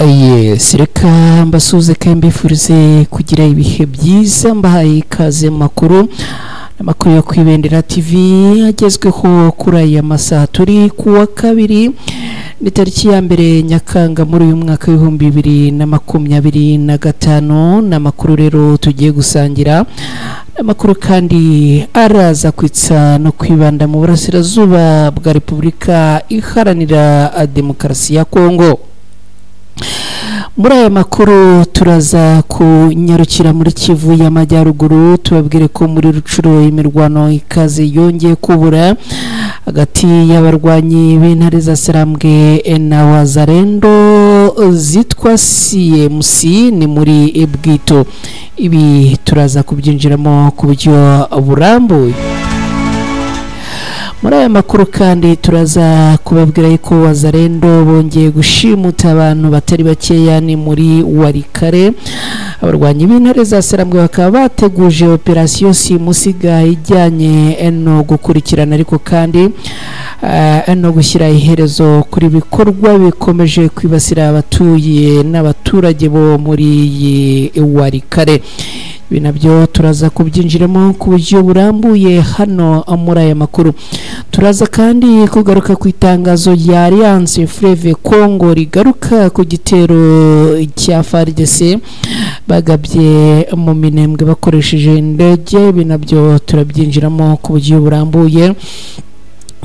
Yes, reka mbasuze kandi mbifurize kugira ibihe byiza, mbahaye ikaze makuru amakuru yo kwibendera TV agezweho kuri aya masaha. Turi kuwa kabiri ni tariki ya 1 Nyakanga muri uyu mwaka w'ibihumbi 2025. N'amakuru rero tugiye gusangira, amakuru kandi araza kwitsa no kwibanda mu burasirazuba bwa Repubulika Iharanira Demokarasi ya Kongo. Muri aya makuru turaza kunyarukira muri Kivu y'Amajyaruguru, tubabwire ko muri Rucuro imirwano ikaze yongeye kubura hagati y'abarwanyi b'intare za Sarambwe na Wazalendo zitwa CMC ni muri Bwito. Ibi turaza kubyinjiramo ku buryo burambuye. Muri aya makuru kandi turaza kubabwira ko Wazalendo bongeye gushimuta abantu batari bakeya ni muri Warikare. Abarwanyi b'intare za Sarambwe bakaba bateguje operation Simusiga ijyanye no gukurikirana ariko kandi no gushyira iherezo kuri bikorwa bikomeje kwibasira abatuye n'abaturage bo muri Warikare. Ibi nabyo turaza kubyinjiramo ku buryo burambuye hano muri aya makuru. Turaza kandi kugaruka ku itangazo rya Alliance Fleuve Congo rigaruka ku gitero cya FARDC bagabye mu Minembwe bakoresheje indege. Ibi nabyo turabyinjiramo ku buryo burambuye.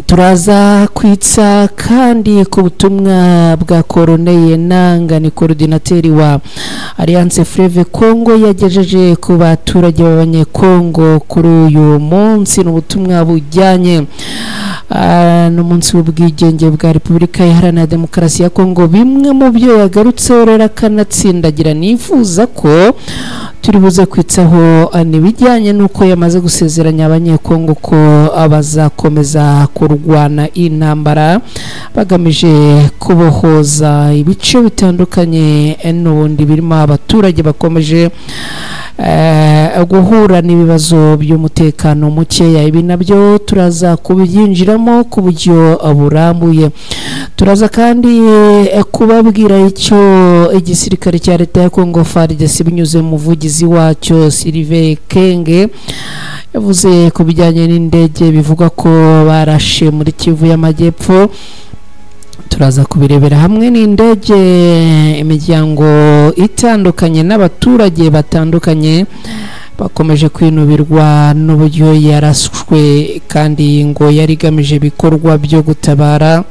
Turaza kwitsa kandi ku butumwa bwa Koroneye Nanga, ni coordinateur wa Alliance Fleuve Congo, yagejeje ku baturage b'Abanyekongo kuri uyu munsi. N'ubutumwa bujyanye n'umunsi w'ubwigenge bwa Repubulika Iharanira Demokarasi ya Kongo. Bimwe mu byo yagarutseho rero akanatsindagira, nifuza ko turi buze kwitsaho n'ibijyanye n'uko yamaze gusezeranya Abanyekongo ko abazakomeza kurwana intambara bagamije kubohoza ibice bitandukanye n'ubundi birimo abaturage bakomeje guhura n'ibibazo by'umutekano mukeya. Ibi nabyo turaza kubyinjiramo ku buryo burambuye. Turaza kandi kubabwira icyo igisirikare cya leta ya Kongo FARDC binyuze mu muvugizi wacyo Sylvain Kenge yavuze ku bijyanye n'indege bivugwa ko barashe muri Kivu y'Amajyepfo. Turaza kubirebera hamwe n'indege imiryango itandukanye n'abaturage batandukanye bakomeje kwinubirwa n'uburyo yarashwe kandi ngo yari igamije ibikorwa byo gutabara.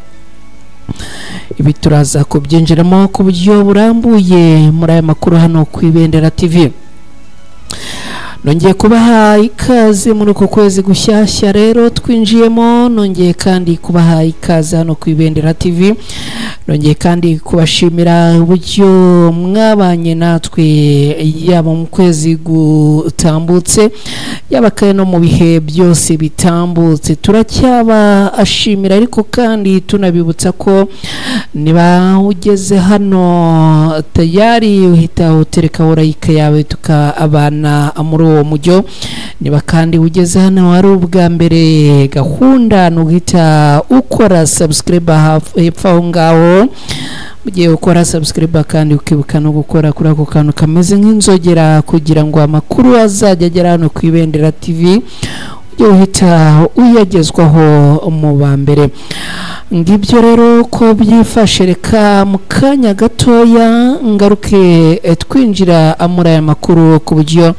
Ibi turaza kubyinjiramo ku buryo burambuye muri aya makuru hano ku Ibendera TV. Nongeye kubaha ikaze muri uku kwezi gushyashya rero twinjiyemo. Nongeye kandi kubaha ikaze hano ku Ibendera TV. Nongeye kandi kubashimira uburyo mwabanye natwe yaba mu kwezi gutambutse, yaba kandi no mu bihe byose bitambutse. Turacyabashimira ariko kandi tunabibutsa ko niba ugeze hano tayari uhita utereka like yawe tukabana muri uwo mujyo. Niba kandi ugeze hano ari ubwa mbere, gahunda nuhita ukora subscribe hepfo aho ngaho. Ugiye gukora subscribe kandi ukibuka no gukora kuri ako kantu kameze nk'inzogera kugira ngo amakuru azajya agera hano ku Ibendera TV ujye uhita uyagezwaho mu ba mbere. Ngibyo rero ko byifashe. Reka mu kanya gatoya ngaruke twinjira muri aya makuru ku buryo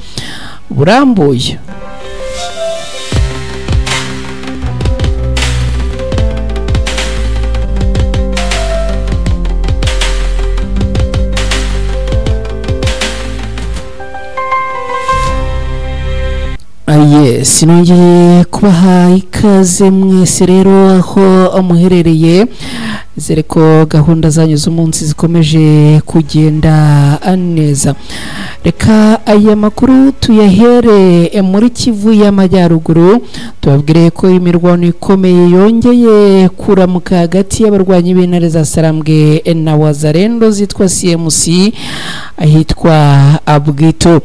burambuye. Yes, nongeye kubaha ikaze mwese rero aho muherereye. Zere ko gahunda zanyu z'umunsi zikomeje kugenda neza. Reka aya makuru tuyahere muri Kivu y'Amajyaruguru, tubabwire ko imirwano ikomeye yongeye kuramuka hagati y'abarwanyi b'intare za Sarambwe na Wazalendo zitwa CMC ahitwa Abwito.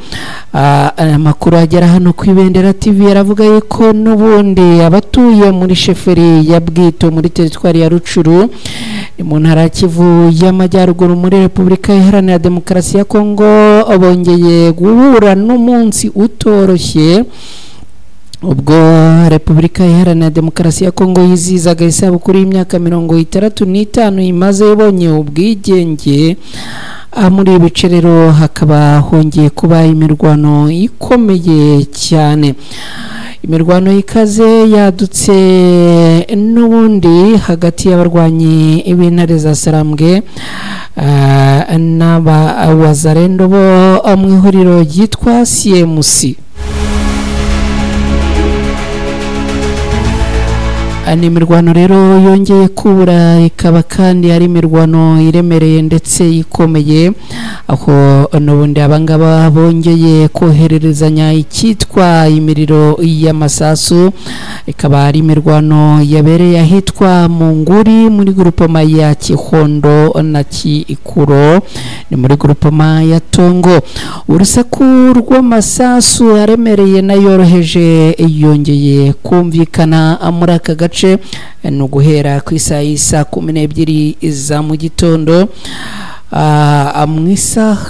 Amakuru agera hano ku Ibendera TV aravuga yuko n'ubundi abatuye muri sheferi ya Bwito muri teritwari ya Rucuru mu ntara Kivu y'Amajyaruguru muri Repubulika Iharanira Demokarasi ya Kongo bongeye guhura n'umunsi utoroshye ubwo Repubulika Iharanira Demokarasi ya Kongo yizizaga isabukuru y'imyaka 65 imaze ibonye ubwigenge. Muri ibice rero hakaba hongeye kuba imirwano ikomeye cyane, imirwano ikaze yadutse n'ubundi hagati y'abarwanyi b'intare za Sarambwe n'aba Wazalendo bo mu ihuriro ryitwa CMC. Ni imirwano rero yongeye kubura, ikaba kandi ari imirwano iremereye ndetse ikomeye, aho n'ubundi abangaba bongeye kohererezanya icyitwa imiriro y'amasasu. Ikaba ari imirwano yabereye ahitwa Munguri muri grupoma ya Kihondo na Kikuro, ni muri grupoma ya Tongo. Urusaku rw'amasasu aremereye nayoroheje yongeye kumvikana muri aka gace no guhera ku isaha y'isa 12 za mu gitondo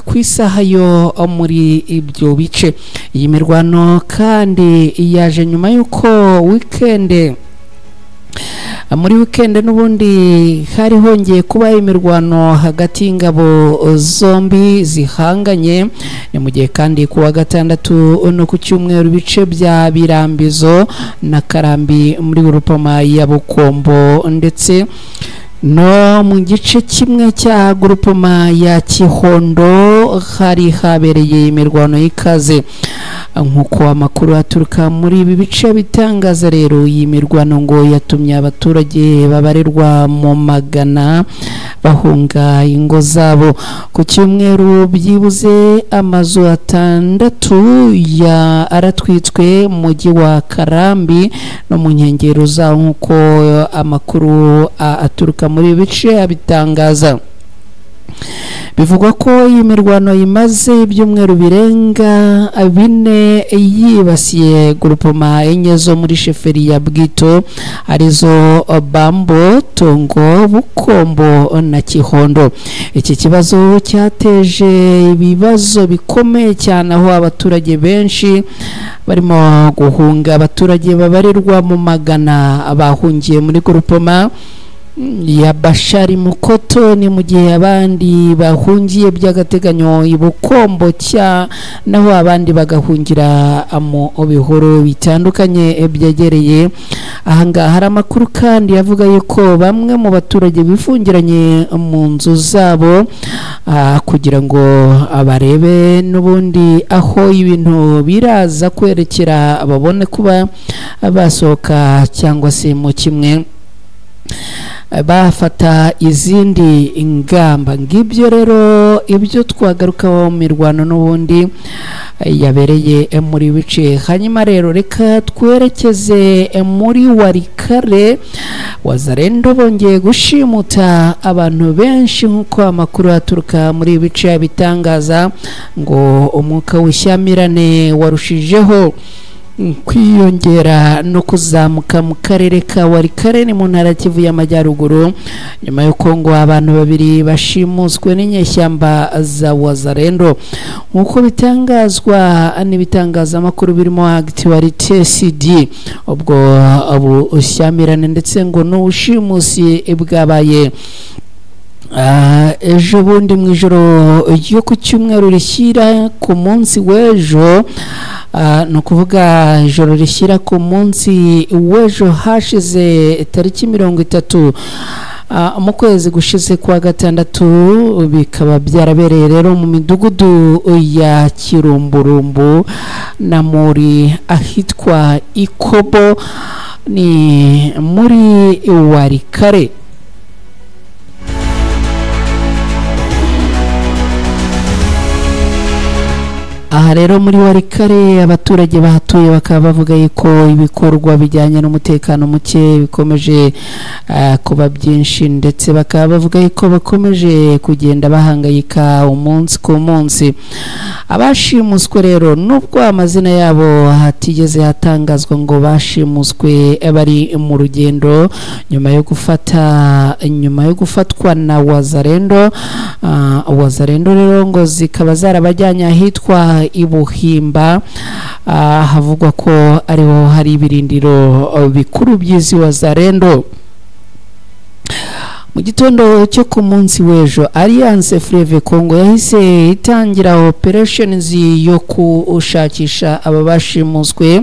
ku isaha yo muri ibyo bice. Iyi mirwano kandi yaje nyuma y'uko weekend muri weekend n'ubundi hari hongeye kuba imirwano hagati y'ingabo zombi zihanganye. Ni mu gihe kandi kuwa gatandatu no ku cyumweru bice bya Birambizo na Karambi muri grupoma ya Bukombo ndetse no mu gice kimwe cya grupoma ya Kihondo hari habereye imirwano y'ikaze. Nkuko amakuru aturuka muri ibi bice bitangaza rero, iyi mirwano ngo yatumye abaturage babarirwa mu magana bahunga ingo zabo. Ku cyumweru byibuze amazu 6 ya aratwitswe mu mujyi wa Karambi no mu nkengero zawo, nkuko amakuru aturuka muri ibi bice abitangaza. Bivugwa ko iyi mirwano imaze ibyumweru birenga 4 yibasiye grupoma enye zo muri sheferi ya Bwito, arizo Bambo, Tongo, Bukombo na Kihondo. Iki kibazo cyateje ibibazo bikomeye cyane, aho abaturage benshi barimo guhunga. Abaturage babarirwa mu magana bahungiye muri grupoma ya Bashari Mukoto, ni mu gihe abandi bahungiye by'agateganyo i Bukombo cya, naho abandi bagahungira mu bihuru bitandukanye byegereye ahangaha. Hari amakuru kandi avuga yuko bamwe mu baturage bifungiranye mu nzu zabo kugira ngo abarebe n'ubundi aho ibintu biraza kwerekera, babone kuba basohoka cyangwa se mu kimwe bafata izindi ingamba. Ngibyo rero ibyo twagarukaho mu mirwano n'ubundi yabereye muri bice. Hanyuma rero reka twerekeze muri Warikare. Wazalendo bongeye gushimuta abantu benshi, nkuko amakuru aturuka muri bice bitangaza, ngo umwuka w'ishyamirane warushijeho kwiyongera no kuzamuka mu karere ka Warikare ni mu ntara Kivu y'Amajyaruguru, nyuma y'uko ngo abantu babiri bashimuswe n'inyeshyamba za Wazalendo, nkuko bitangazwa n'ibitangazamakuru birimo Actualité CD. Ubwo ubushyamirane ndetse ngo n'ubushimusi bwabaye ejo bundi mu ijoro ryo ku cyumweru rishyira ku munsi w'ejo, ni ukuvuga ijoro rishyira ku munsi w'ejo hashize tariki 30 mu kwezi gushize kwa gatandatu. Bikaba byarabereye rero mu midugudu ya Kirumburumbu na muri ahitwa Ikobo ni muri Warikare. Aha rero muri Walikale abaturage bahatuye bakaba bavuga yuko ibikorwa bijyanye n'umutekano muke bikomeje kuba byinshi, ndetse bakaba bavuga yuko bakomeje kugenda bahangayika umunsi ku munsi. Abashimuswe rero nubwo amazina yabo hatigeze hatangazwa, ngo bashimuswe bari mu rugendo nyuma yo gufatwa na Wazalendo. Wazalendo rero ngo zikaba zarabajyanye ahitwa Ibuhimba, havugwa ko ariho hari ibirindiro bikuru by'izi Wazalendo. Mu gitondo cyo ku munsi w'ejo, Alliance Fleuve Congo yahise itangira operations yo gushakisha aba bashimuswe,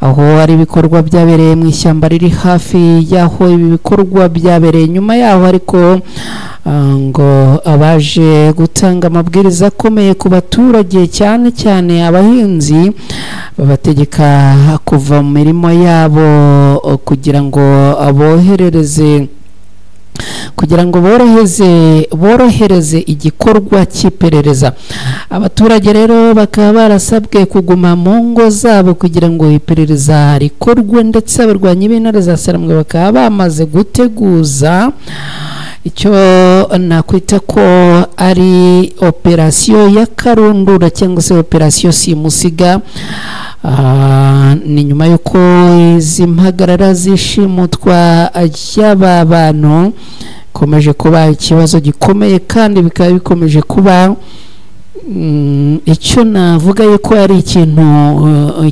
aho hari ibikorwa byabereye mu ishyamba riri hafi y'aho ibi bikorwa byabereye. Nyuma yaho ariko ngo abaje gutanga amabwiriza akomeye ku baturage, cyane cyane abahinzi, babategeka kuva mu mirimo yabo kugira ngo aboherereze kugira ngo borohereze igikorwa cy'iperereza. Abaturage rero bakaba barasabwe kuguma mu ngo zabo kugira ngo iperereza rikorwe, ndetse abarwanyi b'intare za Sarambwe bakaba bamaze guteguza icyo nakwita ko ari operasiyo ya karundura cyangwa se operasiyo simusiga. Ni nyuma y'uko izi mpagarara zishimutwa ry'aba bantu bikomeje kuba ikibazo gikomeye, kandi bikaba bikomeje kuba icyo navuga yuko ari ikintu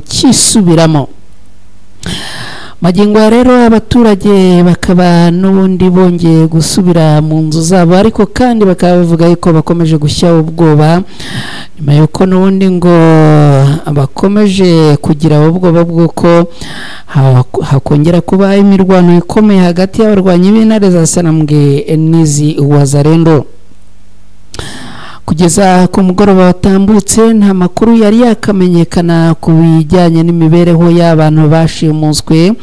cyisubiramo. Magingo ya rero abaturage bakaba n'ubundi bongeye gusubira mu nzu zabo, ariko kandi bakaba bavuga yuko bakomeje gushya ubwoba nyuma y'uko n'ubundi ngo bakomeje kugira ubwoba bw'uko hakongera kuba imirwano ikomeye hagati y'abarwanyi b'intare za Sarambwe n'izi Wazalendo. Kugeza ku mugoroba watambutse nta makuru yari yakamenyekana ku bijyanye n'imibereho y'abantu bashimuswe.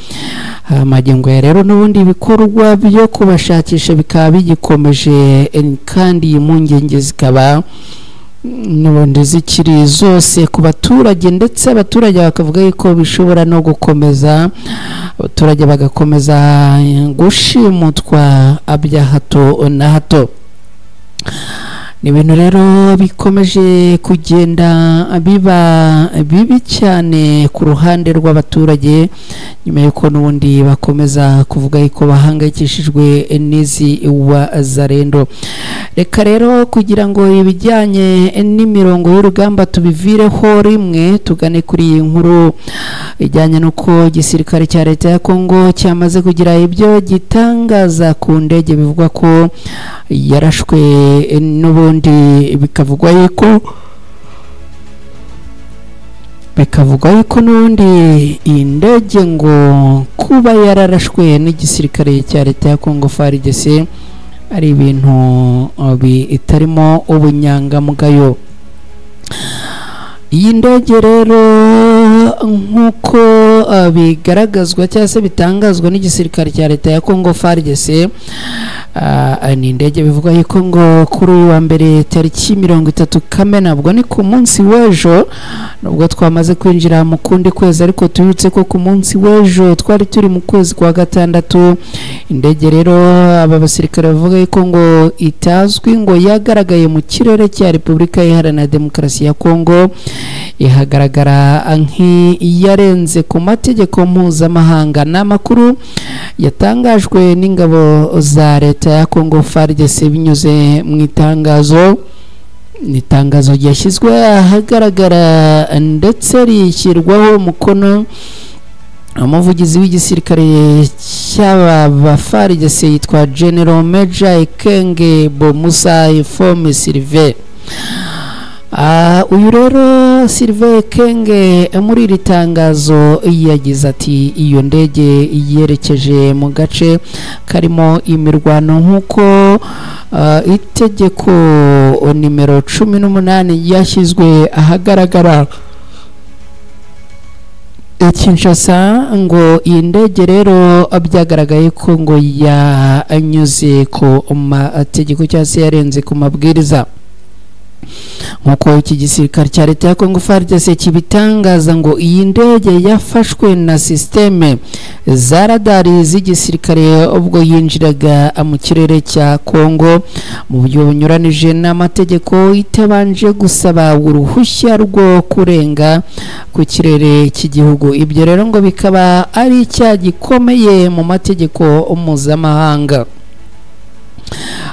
Magingo ya rero n'ubundi ibikorwa byo kubashakisha bikaba bigikomeje, kandi impungenge zikaba n'ubundi zikiri zose ku baturage, ndetse abaturage bakavuga yuko bishobora no gukomeza, abaturage bagakomeza gushimutwa bya hato na hato. Ni ibintu rero bikomeje kugenda biba bibi cyane ku ruhande rw'abaturage, nyuma y'uko n'ubundi bakomeza kuvuga yuko bahangayikishijwe n'izi Wazalendo. Reka rero kugira ngo ibijyanye n'imirongo y'urugamba tubivireho rimwe, tugane kuri iyi nkuru ijyanye n'uko igisirikare cya leta ya Kongo cyamaze kugira ibyo gitangaza ku ndege bivugwa ko yarashwe n'ubundi, bikavugwa yuko n'ubundi iyi ndege ngo kuba yararashwe n'igisirikare cya leta ya Kongo FARDC ari ibintu bitarimo ubunyangamugayo. Iyi ndege rero nk'uko bigaragazwa cyangwa se bitangazwa n'igisirikare cya leta ya Kongo FARDC, ni indege bivugwa yuko ngo kuri uyu wa mbere tariki 30 Kamena, ubwo ni ku munsi w'ejo, nubwo twamaze kwinjira mu kundi kwezi, ariko tubibutse ko ku munsi w'ejo twari turi mu kwezi kwa gatandatu. Indege rero aba basirikare bavuga yuko ngo itazwi ngo yagaragaye mu kirere cya Repubulika Iharanira Demokarasi ya Kongo, ihagaragara nk'iyarenze ku mategeko mpuzamahanga. Ni amakuru yatangajwe n'ingabo za leta ya Kongo FARDC binyuze mu itangazo, ni itangazo ryashyizwe ahagaragara ndetse rishyirwaho umukono umuvugizi w'igisirikare cy'aba ba FARDC yitwa General Major Ekenge Bomusa Ifome Sylvain. Uyu rero Sylvain Ekenge muri iri tangazo yagize ati: "Iyo ndege yerekeje mu gace karimo imirwano nk'uko itegeko nimero 18 ryashyizwe ahagaragara Kinshasa." Ngo iyi ndege rero byagaragaye ko ngo yanyuze ku mategeko cyangwa se yarenze ku mabwiriza. Nk'uko iki gisirikare cya leta ya Congo FARDC kibitangaza, ngo iyi ndege yafashwe na système za radari z'igisirikare ubwo yinjiraga mu kirere cya Congo mu buryo bunyuranije n'amategeko, itabanje gusaba uruhushya rwo kurenga ku kirere cy'igihugu. Ibyo rero ngo bikaba ari icyaha gikomeye mu mategeko mpuzamahanga.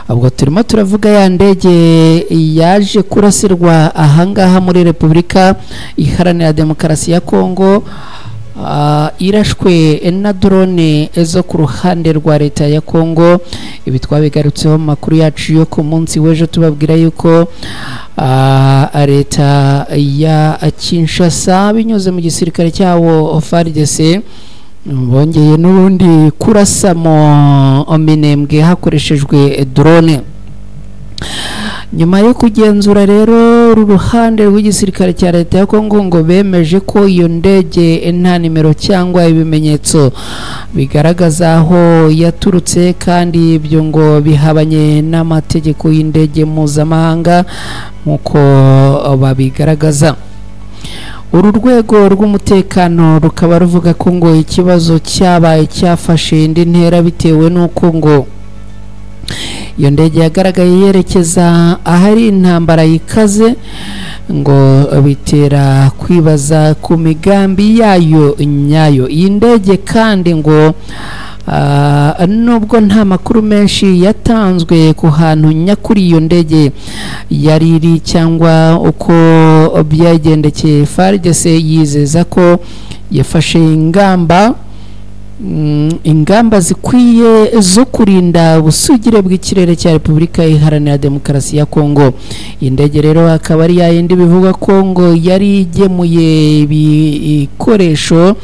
Ubwo turimo turavuga ya ndege yaje kurasirwa ahangaha muri Repubulika Iharanira Demokarasi ya Kongo, irashwe na drone zo ku ruhande rwa leta ya Kongo. Ibi twabigarutseho mu makuru yacu yo ku munsi w'ejo, tubabwira yuko leta ya Kinshasa binyuze mu gisirikare cyawo FARDC bongeye n'ubundi kurasa mu Minembwe hakoreshejwe drone. Nyuma yo kugenzura rero uru ruhande rw'igisirikare cya leta ya Kongo, ngo bemeje ko iyo ndege nta nimero cyangwa ibimenyetso bigaragaza aho yaturutse, kandi ibyo ngo bihabanye n'amategeko y'indege mpuzamahanga nk'uko babigaragaza. Uru rwego rw'umutekano rukaba ruvuga ko ngo ikibazo cyabaye cyafashe indi ntera bitewe n'uko ngo iyo ndege yagaragaye yerekeza ahari intambara yikaze, ngo bitera kwibaza ku migambi yayo nyayo. Iyi ndege kandi ngo nubwo nta makuru menshi yatanzwe ku hantu nyakuri iyo ndege yari iri cyangwa uko byagendekeye, FARDC yizeza ko yafashe ingamba zikwiye zo kurinda ubusugire bw'ikirere cya Repubulika Iharanira Demokarasi ya Kongo. Indege rero akaba ari yayindi bivugwa ko ngo yari igemuye ibikoresho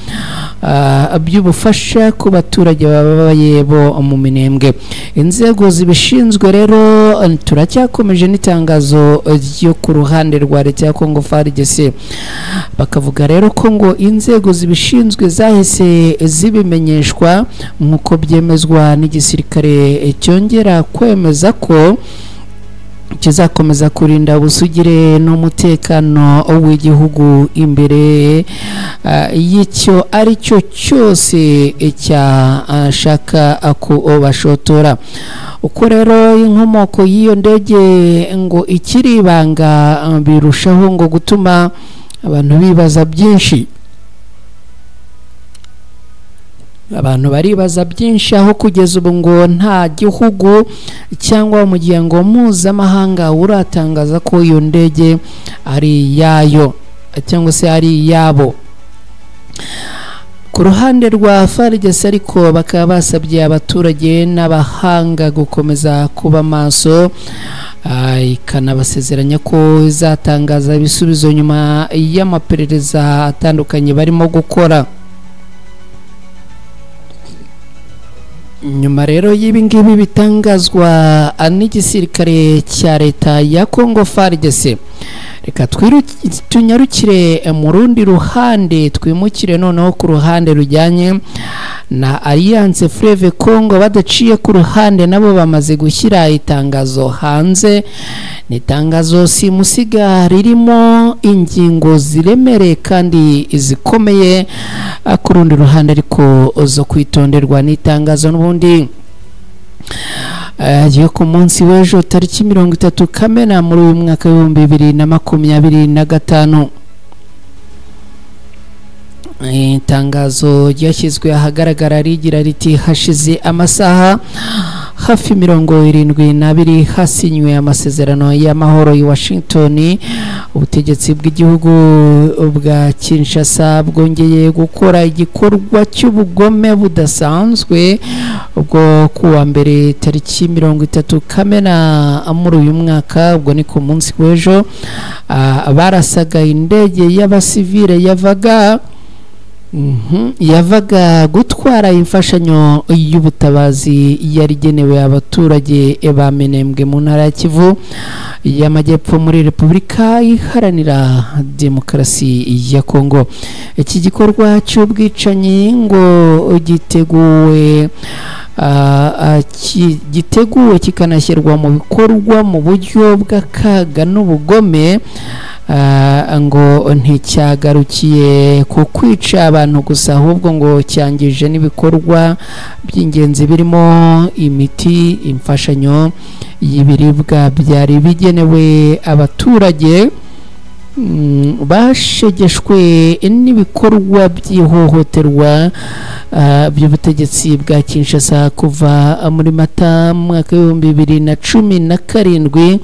by'ubufasha ku baturage bababaye bo mu Minembwe. Inzego zibishinzwe rero, turacyakomeje n'itangazo ryo ku ruhande rwa leta ya Kongo FARDC, bakavuga rero ko ngo inzego zibishinzwe zahise zibimenyeshwa nk'uko byemezwa n'igisirikare, cyongera kwemeza ko kizakomeza kurinda ubusugire n'umutekano w'igihugu imbere y'icyo ari cyo cyose cyashaka kubashotora. Uko rero inkomoko y'iyo ndege ngo ikiri ibanga, birushaho ngo gutuma abantu bibaza byinshi. Abantu baribaza byinshi, aho kugeza ubu ngo nta gihugu cyangwa umuryango mpuzamahanga uratangaza ko iyo ndege ari iyayo cyangwa se ari iyabo. Ku ruhande rwa FARDC ariko bakaba basabye abaturage n'abahanga gukomeza kuba maso, ikanabasezeranya ko izatangaza ibisubizo nyuma y'amaperereza atandukanye barimo gukora. Nyuma rero y'ibi ngibi bitangazwa n'igisirikare cya leta ya Congo FARDC, reka tunyarukire mu rundi ruhande, twimukire noneho ku ruhande rujyanye na Alliance Fleuve Congo. Badaciye ku ruhande, nabo bamaze gushyira itangazo hanze. Ni itangazo simusiga ririmo ingingo ziremereye kandi zikomeye ku rundi ruhande ariko zo kwitonderwa. Ni itangazo n'ubundi yo ku munsi w'ejo tariki 30 Kamena muri uyu mwaka w'2025. Itangazo ryashyizwe ahagaragara rigira riti: hashize amasaha hafi 72 hasinywe amasezerano y'amahoro i Washington, ubutegetsi bw'igihugu bwa Kinshasa bwongeye gukora igikorwa cy'ubugome budasanzwe ubwo kuwa mbere tariki 30 Kamena muri uyu mwaka, ubwo ni ku munsi w'ejo, barasaga indege y'abasivile yavaga Yavaga gutwara imfashanyo y'ubutabazi yari igenewe abaturage ba Minembwe mu ntara ya Kivu y'Amajyepfo muri Repubulika Iharanira Demokarasi ya Kongo. Iki gikorwa cy'ubwicanyi ngo giteguwe kikanashyirwa mu bikorwa mu buryo bw'akaga n'ubugome, ngo nticyagarukiye ku kwica abantu gusa, ahubwo ngo cyangije n'ibikorwa by'ingenzi birimo imiti, imfashanyo y'ibiribwa byari bigenewe abaturage bashegeshwe n'ibikorwa by'ihohoterwa by'ubutegetsi bwa Kinshasa kuva muri Mata mu mwaka w'2017.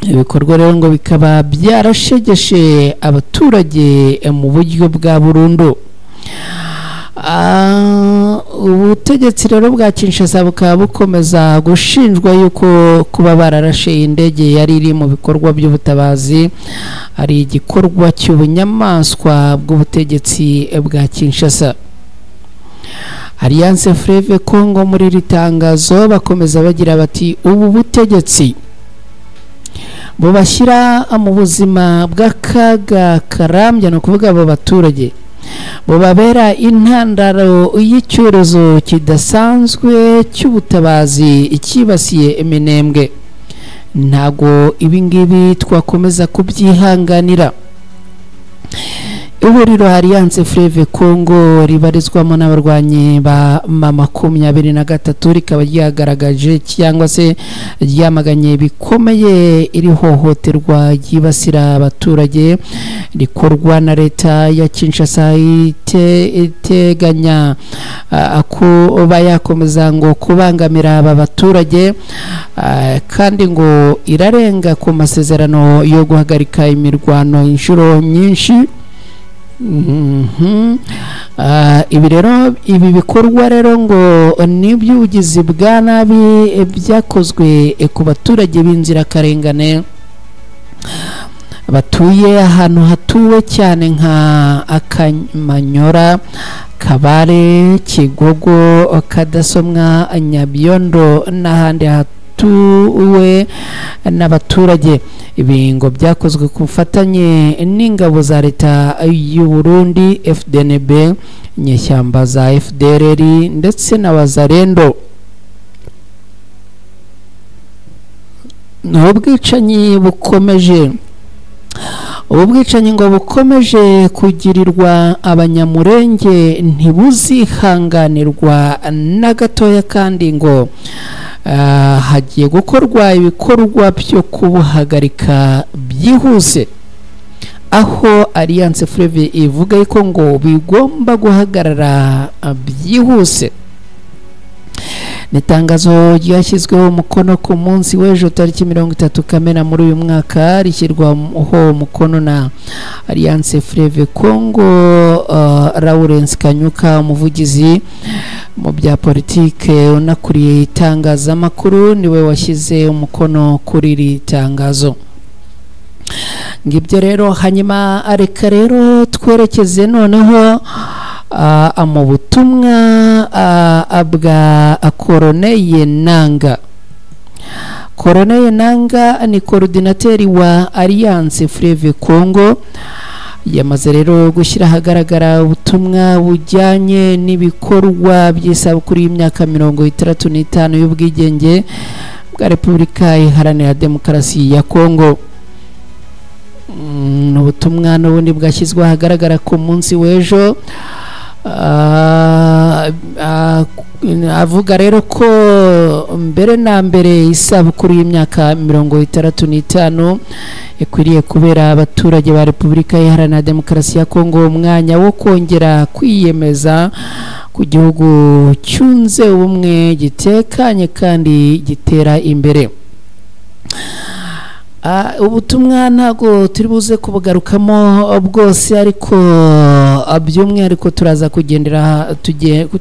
Ibikorwa rero ngo bikaba byarashegeshe abaturage mu buryo bwa burundu. Ubutegetsi rero bwa Kinshasa bukaba bukomeza gushinjwa yuko kuba bararashe indege yari iri mu bikorwa by'ubutabazi ari igikorwa cy'ubunyamaswa bw'ubutegetsi bwa Kinshasa. Alliance Fleuve Congo muri iri tangazo bakomeza bagira bati ubu butegetsi bubashyira mu buzima bw'akaga karambye, ni ukuvuga abo baturage bubabera intandaro y'icyorezo kidasanzwe cy'ubutabazi icyibasiye Minembwe. Ntago ibingibi twakomeza kubyihanganira. Ihuriro Alliance Fleuve Congo ribarizwamo n'abarwanyi ba M23 rikaba ryagaragaje cyangwa se ryamaganye bikomeye iri hohoterwa ryibasira abaturage rikorwa na leta ya Kinshasa iteganya kuba yakomeza ngo kubangamira aba baturage, kandi ngo irarenga ku masezerano yo guhagarika imirwano inshuro nyinshi. Ibi rero, ibi bikorwa rero ngo ni iby'ubugizi bwa nabi byakozwe ku baturage b'inzirakarengane batuye ahantu hatuwe cyane nka Akamanyora, Kabare, Kigogo, Kadasomwa, Nyabyondo n'ahandi hatuwe n'abaturage. Ibi ngo byakozwe ku bufatanye n'ingabo za leta y'u Burundi, FDNB, inyeshyamba za FDLR ndetse na Wazalendo. Ubwicanyi bukomeje. Ubu bwicanyi ngo bukomeje kugirirwa Abanyamurenge ntibuzihanganirwa na gatoya, kandi ngo hagiye gukorwa ibikorwa byo kubuhagarika byihuse, aho Alliance Fleuve ivuga ko ngo bigomba guhagarara byihuse. Ni itangazo ryashyizweho umukono ku munsi w'ejo tariki 30 Kamena muri uyu mwaka, rishyirwaho umukono na Alliance Fleuve Congo. Lawrence Kanyuka, umuvugizi mu bya politike unakuriye itangazamakuru, niwe washyize umukono kuri iri tangazo. Ngibyo rero. Hanyuma reka rero twerekeze noneho mu butumwa bwa Corneille Nanga. Corneille Nanga ni coordinateur wa Alliance Fleuve Congo, yamaze rero gushyira ahagaragara ubutumwa bujyanye n'ibikorwa by'isabukuru y'imyaka 65 y'ubwigenge bwa Repubulika Iharanira Demokarasi ya Congo. Ubutumwa n'ubundi bwashyizwe ahagaragara ku munsi w'ejo, avuga rero ko mbere na mbere isabukuru y'imyaka 65 ikwiriye kubera abaturage ba Repubulika Iharanira Demokarasi ya Kongo umwanya wo kongera kwiyemeza ku gihugu cyunze ubumwe, gitekanye kandi gitera imbere. Ubutumwa ntabwo turi buze kubugarukamo bwose, ariko by'umwihariko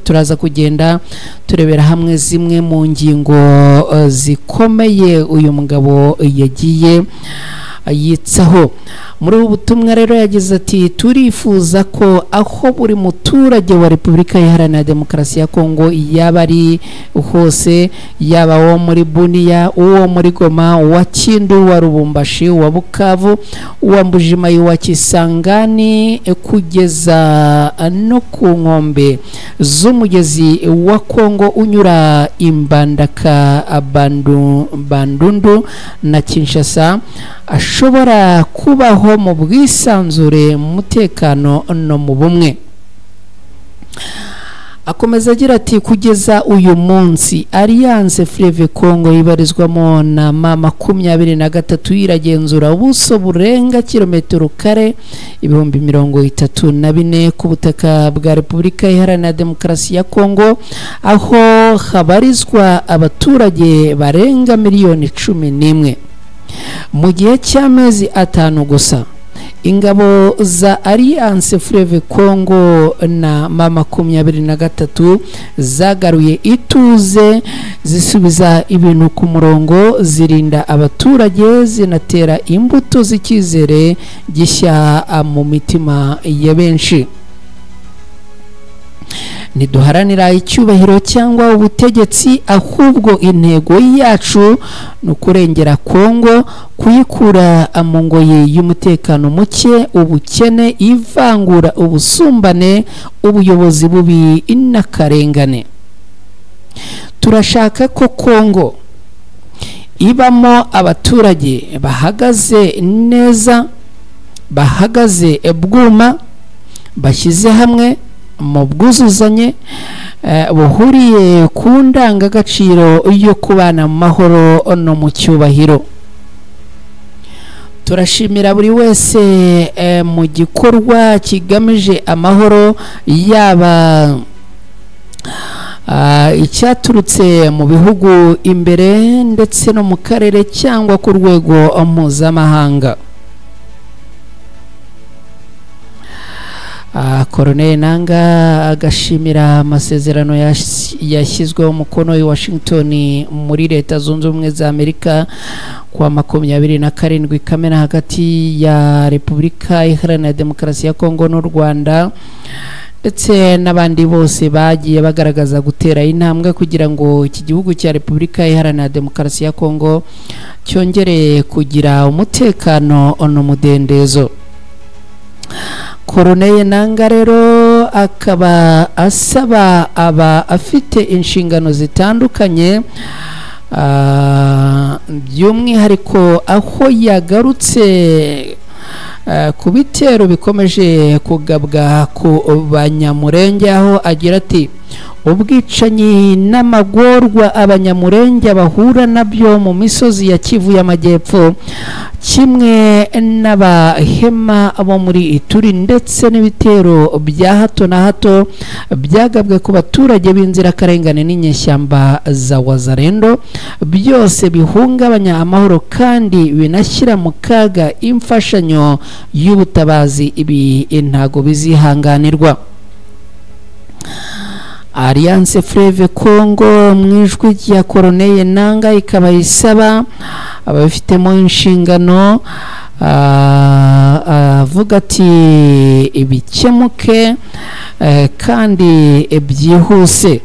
turaza kugenda turebera hamwe zimwe mu ngingo zikomeye uyu mugabo yagiye yitsaho. Muri ubu butumwa rero yagize ati turifuza ko aho buri muturage wa Repubulika Iharanira Demokarasi ya Kongo yaba ari hose, yaba uwo muri Bunia, uwo muri Goma, uwa Kindu, wa Lubumbashi, uwa Bukavu, uwa Mbujimayi, wa Kisangani, kugeza no ku nkombe z'umugezi wa Kongo unyura Imbandaka, Bandundu na Kinshasa, ashobora kubaho mu bwisanzure, mu mutekano no mu bumwe. Akomeza agira ati kugeza uyu munsi Alliance Fleuve Congo ibarizwamo na M23 iragenzura ubuso burenga kilometero kare 34,000 ku butaka bwa Repubulika Iharanira Demokarasi ya Kongo, aho habarizwa abaturage barenga miliyoni 11. Mu gihe cy'amezi 5 gusa, ingabo za Alliance Fleuve Congo na M23 zagaruye ituze, zisubiza ibintu ku murongo, zirinda abaturage, zinatera imbuto z'icyizere gishya mu mitima ya benshi. Ntiduharanira icyubahiro cyangwa ubutegetsi, ahubwo intego yacu ni ukurengera Kongo, kuyikura mu ngoyi y'umutekano muke, ubukene, ivangura, ubusumbane, ubuyobozi bubi n'akarengane. Turashaka ko Kongo ibamo abaturage bahagaze neza, bahagaze bwuma, bashyize hamwe mu bwuzuzanye, buhuriye ku ndangagaciro yo kubana mu mahoro no mu cyubahiro. Turashimira buri wese mu gikorwa kigamije amahoro, yaba icyaturutse mu bihugu imbere ndetse no mu karere cyangwa ku rwego mpuzamahanga. Colonel Nanga agashimira amasezerano yashyizweho umukono i Washington muri Leta Zunze Ubumwe za Amerika kuwa 27 Kamena hagati ya Repubulika Iharanira Demokarasi ya Kongo n'u Rwanda, ndetse n'abandi bose bagiye bagaragaza gutera intambwe kugira ngo iki gihugu cya Repubulika Iharanira Demokarasi ya Kongo cyongere kugira umutekano n'umudendezo. Colonel Nanga rero akaba asaba aba afite inshingano zitandukanye, by'umwihariko aho yagarutse ku bitero bikomeje kugabwa ku Banyamurenge, aho agira ati ubwicanyi n'amagorwa Abanyamurenge bahura nabyo mu misozi ya Kivu y'Amajyepfo, kimwe n'abahema bo muri Ituri, ndetse n'ibitero bya hato na hato byagabwe ku baturage b'inzirakarengane n'inyeshyamba za Wazalendo, byose bihungabanya amahoro kandi binashyira mu kaga imfashanyo y'ubutabazi. Ibi ntago bizihanganirwa. Alliance Fleuve Congo mu ijwi rya Colonel Nanga ikaba isaba ababifitemo inshingano, avuga ati ibikemuke kandi byihuse.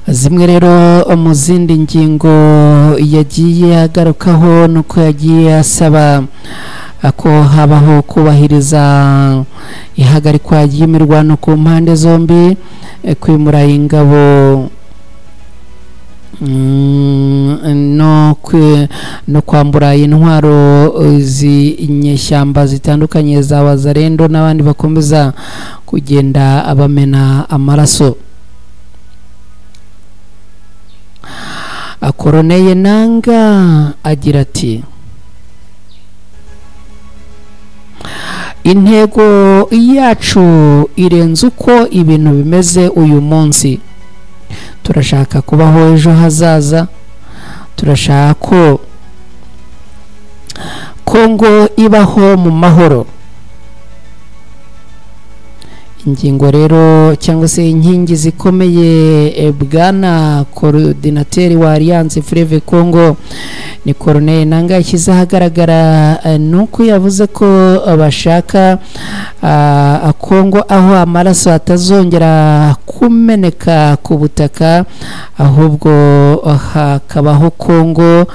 Zimwe rero mu zindi ngingo yagiye agarukaho nuko yagiye asaba ko habaho kubahiriza ihagarikwa ry'imirwano ku mpande zombi, kwimura ingabo no kwambura intwaro z'inyeshyamba zitandukanye za Wazalendo n'abandi bakomeza kugenda abamena amaraso. Colonel Nanga agira ati intego yacu irenze uko ibintu bimeze uyu munsi. Turashaka kubaho ejo hazaza, turashaka ko Kongo ibaho mu mahoro. Ingingo rero cyangwa se inkingi zikomeye bwana coordinateur wa Alliance Fleuve Congo ni Corneille Nangaa yashyize ahagaragara, nuko yavuze ko bashaka Congo aho amaraso atazongera kumeneka ku butaka, ahubwo hakabaho Congo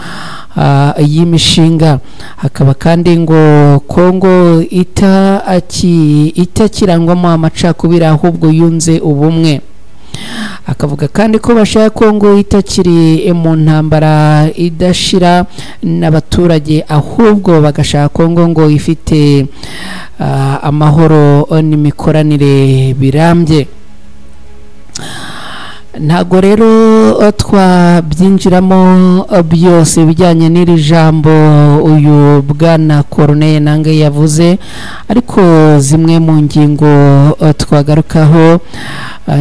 y'imishinga. Hakaba kandi ngo Congo itakirangwamo amacakubiri, ahubwo yunze ubumwe. Akavuga kandi ko bashaka Congo itakiri mu ntambara idashira n'abaturage, ahubwo bagashaka Congo ngo ifite amahoro n'imikoranire birambye. Ntago rero twabyinjiramo byose bijyanye n'iri jambo uyu bwana Corneille Nangaa yavuze, ariko zimwe mu ngingo twagarukaho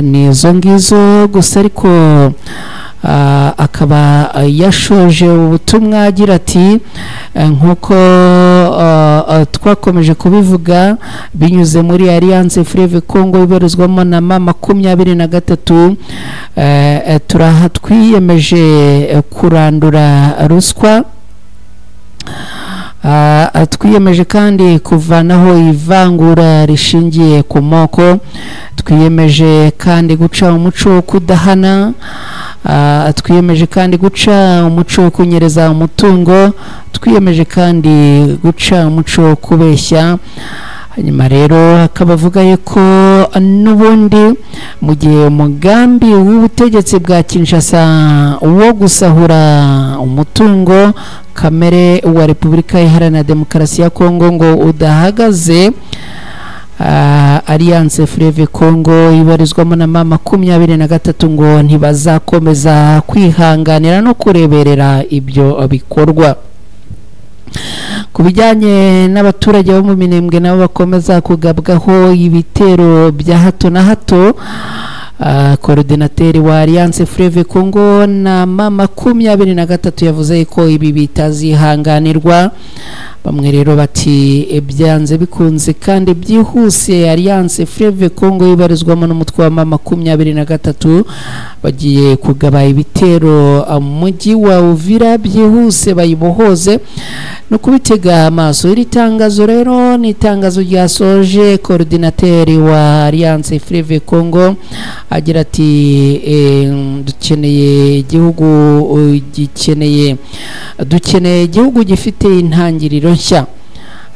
ni izo ngizo gusa. Ariko akaba yashoje ubutumwa agira ati nk'uko twakomeje kubivuga binyuze muri Alliance Fleuve Congo ibarizwamo na M23, turaha twiyemeje kurandura ruswa, twiyemeje kandi kuvanaho ivangura rishingiye ku moko, twiyemeje kandi guca umuco wo kudahana, twiyemeje kandi guca umuco wo kunyereza umutungo, twiyemeje kandi guca umuco wo kubeshya. Hanyuma rero akaba avuga yuko n'ubundi mu gihe umugambi w'ubutegetsi bwa Kinshasa wo gusahura umutungo kamere wa Repubulika Iharanira Demokarasi ya Kongo ngo udahagaze, Alliance Fleuve Congo ibarizwamo na M23 ngo ntibazakomeza kwihanganira no kureberera ibyo bikorwa. Ku bijyanye n'abaturage bo mu Minembwe nabo bakomeza kugabwaho ibitero bya hato na hato, coordinateur wa Alliance Fleuve Congo na M23 yavuze ko ibi bitazihanganirwa. Bamwe rero bati byanze bikunze kandi byihuse Alliance Fleuve Congo ibarizwamo n'umutwe wa M23 bagiye kugaba ibitero mujyi wa Uvira byihuse bayibohoze no kubitega amaso. Iri tangazo rero ni itangazo ryasoje coordinateur wa Alliance Fleuve Congo agira ati dukeneye igihugu gikeneye, dukeneye igihugu gifite intangiriro nshya.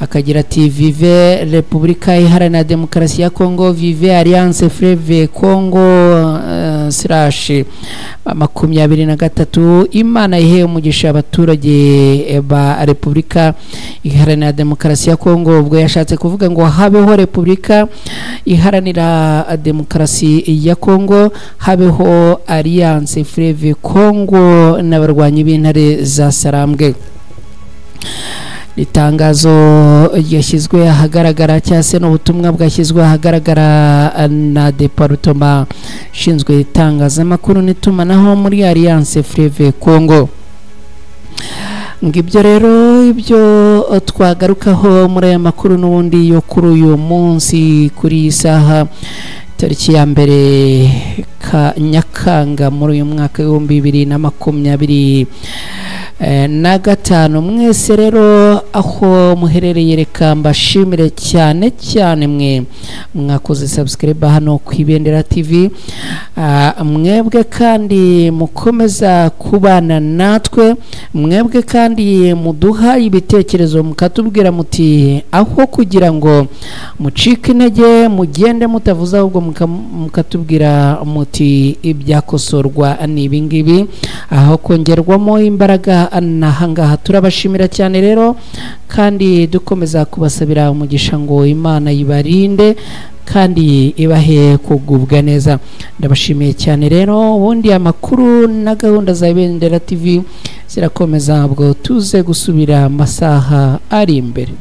Akagira ati vive Repubulika Iharanira Demokarasi ya Congo, vive Alliance Fleuve Congo /23. Imana ihe umugisha abaturage ba Repubulika Iharanira Demokarasi ya Congo. Ubwo yashatse kuvuga ngo habeho Repubulika Iharanira Demokarasi ya Congo, habeho Alliance Fleuve Congo n'abarwanyi b'intare za Sarambwe. Itangazo ryashyizwe ahagaragara cyangwa se n'ubutumwa bwashyizwe ahagaragara na department ishinzwe itangazamakuru n'itumanaho muri Alliance Fleuve Congo. Ngibyo rero ibyo twagarukaho muri aya makuru n'ubundi yo kuri uyu munsi, kuri iyi saha tariki ya 1 Nyakanga muri uyu mwaka 2025. Mwese rero aho muherereye reka mbashimire cyane cyane mwe mwakoze subscribe hano ku Ibendera TV, mwebwe kandi mukomeza kubana natwe, mwebwe kandi muduha ibitekerezo mukatubwira muti aho kugira ngo mucike intege mugende mutavuze, ahubwo mukatubwira muti ibyakosorwa ni ibingibi, aho kongerwamo imbaraga nahangaha. Turabashimira cyane rero kandi dukomeza kubasabira umugisha ngo Imana ibarinde kandi ibahe kugubwa neza. Ndabashimiye cyane rero. Ubundi amakuru na gahunda za Ibendera TV zirakomeza, ubwo tuze gusubira amasaha ari imbere.